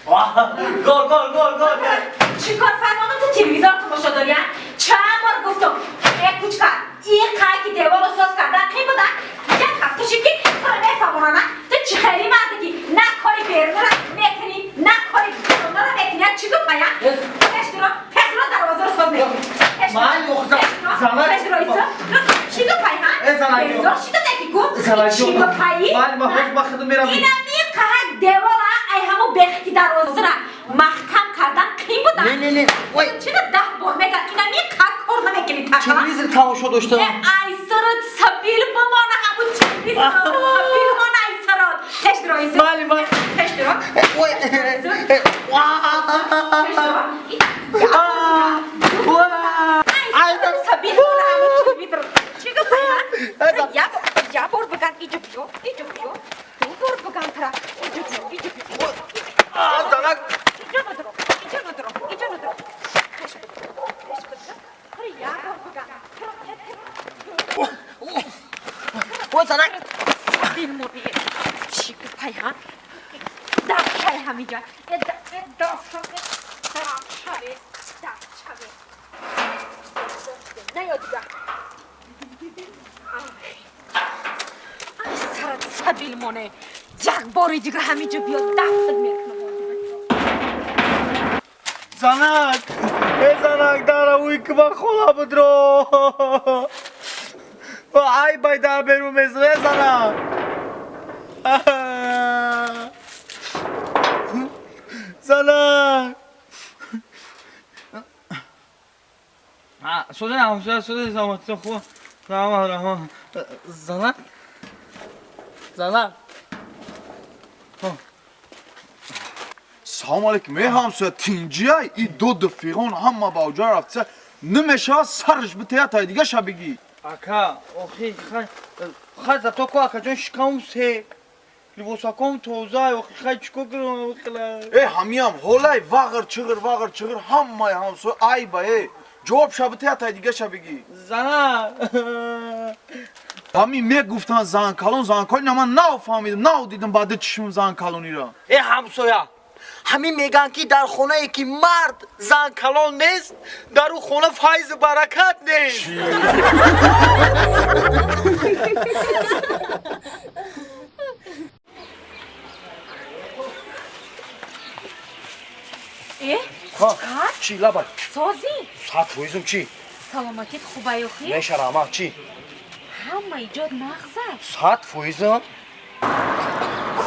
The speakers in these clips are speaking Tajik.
Гол, гол, гол, гол. Чӣ кор фармонам, ту телевизор тамошо дорӣ, а? Чанд бор гуфтам, э кучка, и қайки деворро соз кардан қин буда? Як ҳафта шид, ки туро мефаҳмонам, ту чӣ хеле мардагӣ, на кори берунро мекунӣ, на кори дарунро мекунӣ, а? Чӣ гуфтая? Пеш дуро, пеш дуро, дарвозаро соз мекунӣ. Пеш дуро, Ман пеш дуро, занак- пеш дуро, Исо. Чӣ гуфтай, ҳа? Э, занак, Безор шида неки ку? Занак, Чӣ гуфтаи? Ман ҳоз ба худам меравам. Инами қаҳак девора, ай ҳамо бехи дарвозаро маҳкам кардан қин буда? Не, не, не. Ой. Чиро 10 бор мегӯям, инами қаҳак кор намекунӣ тақа? Телевизор тамошо доштам. Э, ай сарат сабил бимона, ҳамун телевизор сабил мона, ай сарат. Пеш дуро, Исо. Мали, мали. Пеш дуро. Ой. Пеш дуро. Ай, Ай сарат сабил мона, ҳамун телевизор. Чӣ гуфтай, ҳа? Я бор биган, иҷо биё, иҷо биё. Ду бор биган тара. Иҷо биё, иҷо биё. Занак. Иҷо надро, иҷо надро, иҷо надро. Пеш бидро, пеш бидро. Туро як бор биган. Туро Ой, занак. Сабил мони. Чӣ гуфтай, ҳа? Дафшай ҳамиҷа. Э, э, дафша, э, дафшаве, дафшаве. Наё дига. Ай сарат сабил моне. Як бори дига ҳамиҷо биё, дафн мекунам. Занак! Э, занак, дара уй ки ба хона будро. Ай бай дар берун мезан, э, занак. Занак. Созен ҳамсоя, созен, саломатӣ, хуб. Раҳмат, раҳмат. Занак? Занак. Салом алейкум, э ҳамсоя, тинҷиай? И доду фиғон ҳама ба оҷа рафтса, намешава сарш битея, тай дига шабигӣ. Ака, охи, хай, хай, зато ко, акаҷон, шикамум се. Либосаком тоза, охи, хай, чико кунам, хела? Э, ҳамиам ҳолай, вағр чиғир, вағр чиғир, ҳамаи ҳамсоя айба, э. Ҷавоб шабитея, тай дига шабигӣ. Занак. Ҳамин мегуфтанд занкалон, занкалон, ина ман нав фаҳмидам, нав дидам баъди чишмам занкалониро. Э ҳамсоя, ҳамин мегӯянд, ки дар хонае ки мард зан калон нест, дар ӯ хона файзу баракат нест. Э, кучкар? Чӣ, лабай? Созӣ? 100%-м, чӣ? Саломатит хубай, охи? Мешарама, чӣ? Ҳама иҷод нағза? 100%-м.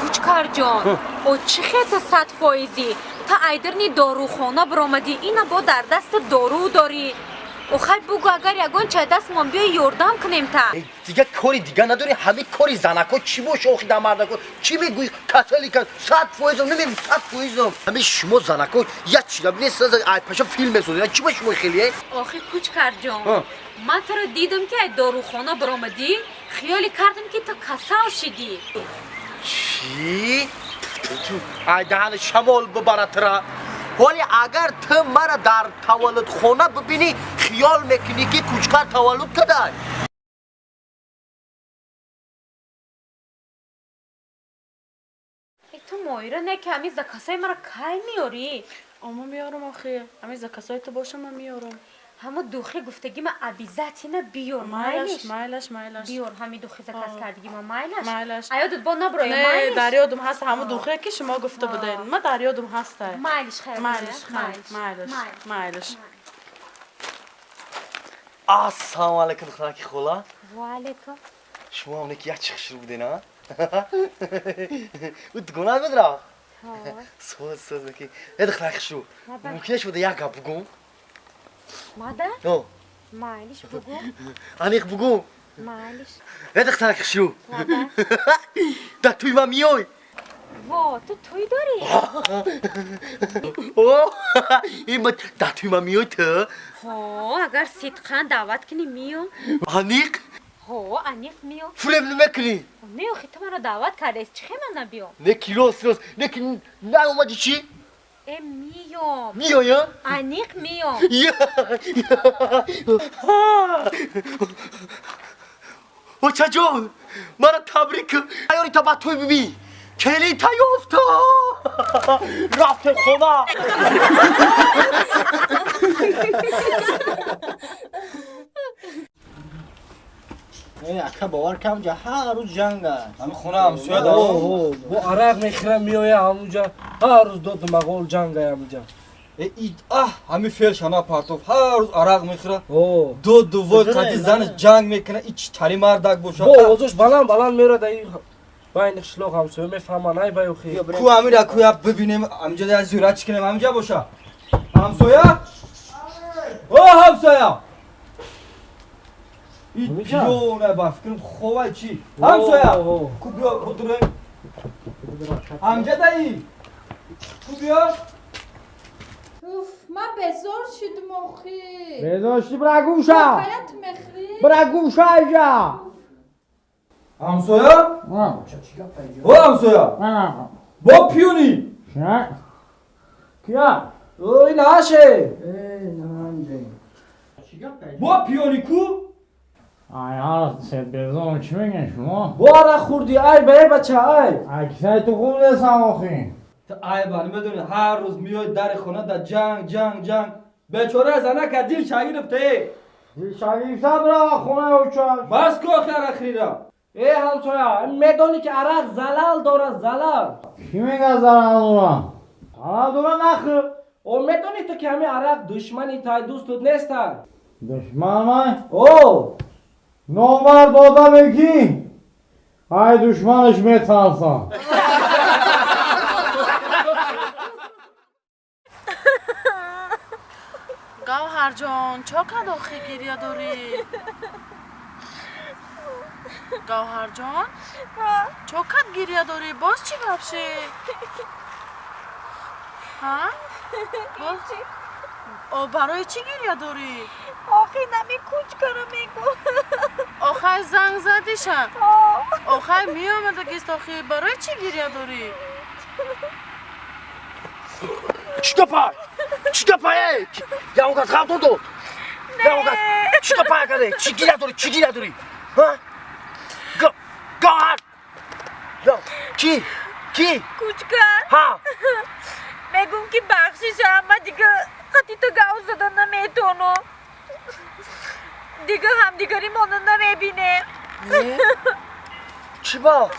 Кучкарҷон, о чӣ хета 100%-ӣ? Та айдирни дорухона биромадӣ, ина бо дар даста дору дорӣ. Охай, бугӯ, агар ягон чай дастмон биёй, ёрдам кунем та. Э, дига кори дига надорӣ? Ҳамин кори занако чӣ боша охи, дар мардако чӣ мегӯӣ? Касали ка 100%-м намегӯ, 100%-м. Ҳамин шумо занако як чиза нест, ай паша филм месозед, чӣ ба шумо хеле? Охи, кучкарҷон, Ҳа. ман туро дидам, ки ай дорухона биромадӣ, хиёле кардам, ки ту касал шидӣ. Чӣ? Ай даҳани шамол бибара тура. Ҳоли агар ту мара дар таваллудхона бибинӣ, хиёл мекунӣ, ки кучкар таваллуд кадай. Э, ту моира не, ки ҳамин заказҳои маро кай меёрӣ? Ома, меёрам, охи, ҳамин заказҳои ту боша, ман меёрам. Ҳамо духи гуфтагӣ ма обязательно биёр. Майлаш. Майлиш? Майлаш, майлаш. Биёр ҳамин духи заказ О. кардагӣ ма, майлаш? Майлаш. Аёдат бо наброя? Не. Майлиш? Дар ёдум ҳаст, ҳамун духе ки шумо гуфта будед, ма дар ёдум ҳастай. Майлиш, хайр. Майлиш, хайр, майлиш, майлиш. Ассалому алайкум, духтараки хола. Ваалайкум. Шумо ҳам неки як чӣ хушрӯ буден, а? Ӯ дугона буд рафт. Соз, соз, неки, э духтараки хушрӯ, мумкин шуда як гап бугум? Мада? О. Майлиш, бугӯ. Аниқ бугум? Майлиш. Э духтараки хушрӯ, Лаба. дар тӯи ман миёй? Во, ту тӯй дорӣ? О, ин дар тӯи ман миёй ту? Ҳо, агар сидқан даъват кунӣ, миём. Аниқ? Ҳо, аниқ миём. Фуреб намекунӣ? Не, охи, ту маро даъват кардаест, чӣ хел ман набиём? Не ки рост, рост, не ки наомадӣ, чӣ? Э, миём. Миёй, а? Аниқ миём. Я! Очаҷон, мара табрик кун. Аёри та ба тӯй бибӣ. Келита ёфта. Рафтем хона. Ака бовар кам ҷа ҳар рӯз ҷанг аст. Ҳамин хона ҳамсоя дорам. Бо арақ мехӯрам меоя ҳамунҷа ҳар рӯз доду мағол ҷанг ай ҳамунҷа. Э ид аҳ ҳамин фелшана партоф ҳар рӯз арақ мехӯра. Доду вой қади занаш ҷанг мекуна ич тари мардак боша. Бо овозош баланд баланд мерад ай байни қишлоқ ҳамсоя мефаҳманд ай баёхи. Ку ҳамира ку я бибинем ҳаминҷа я зиёрат чӣ кунем ҳаминҷа боша. Ҳамсоя? О ҳамсоя! Пиёна ба фикрам ховай чӣ? Ҳамсоя! Ку биё будурем. Ҳамҷа даи! Ку биё! Уф, ман безор шудум охи. Безор шудӣ бира гӯша. Каят мехӯрӣ? Бира гӯша иҷа. Ҳамсоя? О ҳамсоя! Бо пиёнӣ! Кия? О ин аше. Бо пиёнӣ ку? Ай ҳар се безор чӣ мегӯен шумо? Бо арақ хӯрдӣ ай ба е бача ай. Аксари ту хуб нестам охи. Ту ай ба намедонӣ ҳар рӯз меои дари хона да ҷанг ҷанг ҷанг. Бечора занака дил шагирифта. Дил шагирифта бирава хонаи очаш. Бас ку охи арақхӯриро. Э ҳамсоя, медонӣ ки арақ залал дорад залал. Кӣ мегӯяд залал дорад? Залал дорад нахӯр. О медонӣ ту ки ҳамин арақ душмани тай дӯстут нестанд. Душман ман? О! Номард одаме ки ай душманаш метарсад. Гавҳарҷон, чо кад охи гиря дорӣ? Гавҳарҷон, чо кад гиря дорӣ? Боз чӣ гап шид? Ҳа? Боз? О, барои чӣ гиря дорӣ? Охи нами кучкаро мегӯ. Охай занг задиша? Охай меомадагист охи, барои чӣ гиря дорӣ? Чӣ гапай? Чӣ гапай? Ягон кас ғам дод? Ягон кас чӣ гапай карде? Чӣ гиря дорӣ? Чӣ гиря дорӣ? Ҳа? Гавҳар! Кӣ? Кӣ? Кучка. Ҳа. Мегӯм ки бахшиша, ма дига қати ту гав зада наметонам. Дига ҳамдигаримонро намебинем. Чӣ ба?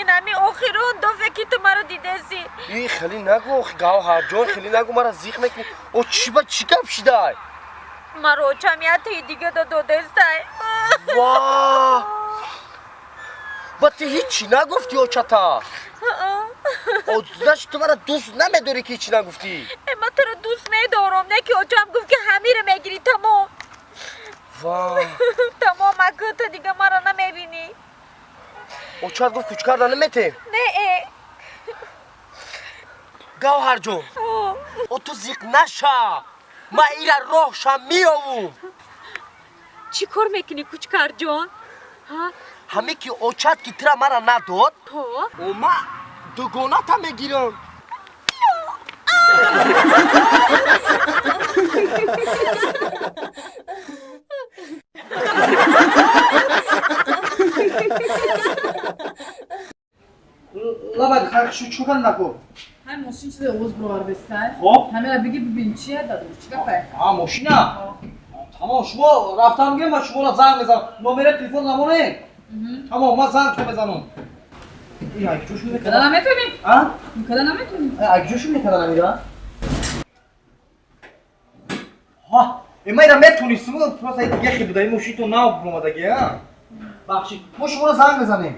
Ин ҳами охирон дофе ки ту маро дидеси. И хеле нагӯ охи Гавҳарҷон, хеле нагӯ мара зиқ мекунӣ. О чӣ ба чӣ гап шидай? Маро очам ятаи дига додестай. Ва! Ба ту ҳиччи нагуфтӣ очата? О значит ту мара дӯст намедорӣ ки ҳиччи нагуфтӣ? Э ман туро дӯст медорам, не ки очам гуфт ки ҳамиро мегирӣ тамом. Ва! Тамом аку ту дига маро намебинӣ. Очат гуфт кучкарда наметем? Не э. Гавҳарҷон, о ту зиқ наша. Ман ира роҳша меёвум. Чӣ кор мекунӣ кучкарҷон? Ҳаме ки очат ки тура мара надод, о ма дугоната мегирам. Лабад хархшу чӣ кардам наку? Ҳай мошин чизе овоз бировар бестай. Хоб. Ҳамера биги бибин чия дадо, чӣ гапай? А мошина? Тамом, шумо рафтам гем, ман шуморо занг мезанам. Номери телефон намонед. Тамом, ман занг мезанам. Ин акҷошун Када наметонӣ? А? Када наметонӣ? Акҷошун мекардан амира? Ҳа, ман ира метонистам, просто дига хел буда, ин мошин то нав омадаги, а? Бахшид, мо шуморо занг мезанем.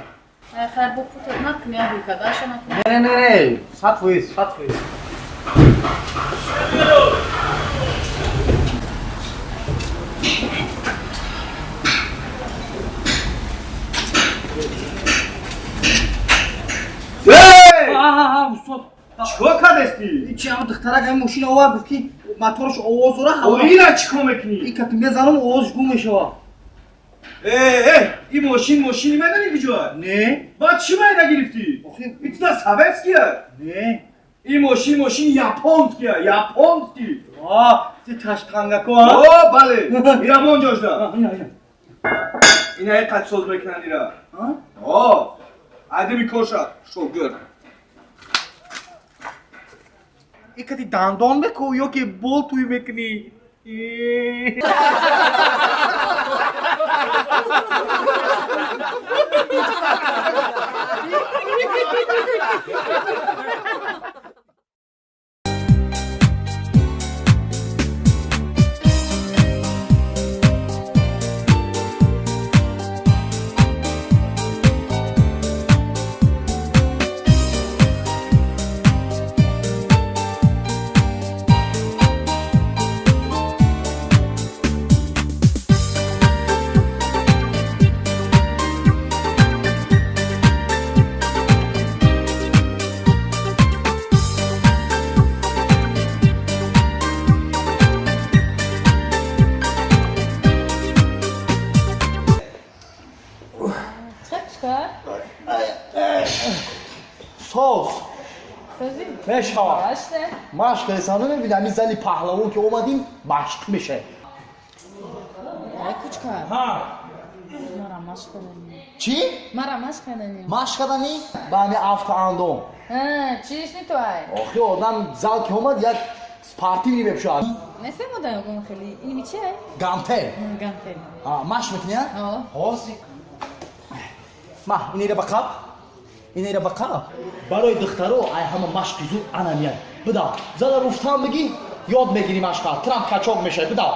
Ай хайр, бо путат накунӣ, ҳуй кадаша накунӣ. Не, не, не, 100%, 100%. Устод. Чикор кардести? Чи ҳама духтарак ҳамин мошина овард, гуфт ки мотораш овоз дора, ҳаво. Ина чӣ кор мекунӣ? Ин кати мезанам, овозш гум мешавад. Э, э, ин мошин мошини медонӣ куҷоа? Не. Баъд чӣ майда гирифтӣ? Охи, ин туда советския? Не. Ин мошин мошини японския, японский. А, ти таштангако, а? О, бале. Ира мон ҷошда. Ина, ина. Ина ин қад соз мекунанд ира. А? О, Айдами коша, шогирд. Икати дандон меку ё ки бол туй мекунӣ? Соз. Меша. Машқ эсано мебинам, ин зали паҳлавон ки омадим, машқ мешавем. Ай кучка. Ҳа. Мара машқ кардани. Чӣ? Мара машқ кардани. Машқ кардани? Ба ҳами автоандом. Ҳа, чиш не ту ай? Охи одам зал ки омад як спортивный мепӯшад. Несе мода ягон хели. Ини чи ай? Гантел. Гантел. Ҳа, машқ мекунӣ, а? Ҳо. Ҳозир. Ма, инера ба қаб. Инера ба қаб. Барои духтаро ай ҳама машқи зуд анамияй. Бидав. Зада руфтан бигӣ, ёд мегирӣ машқа. Трамп качок мешавад. Бидав.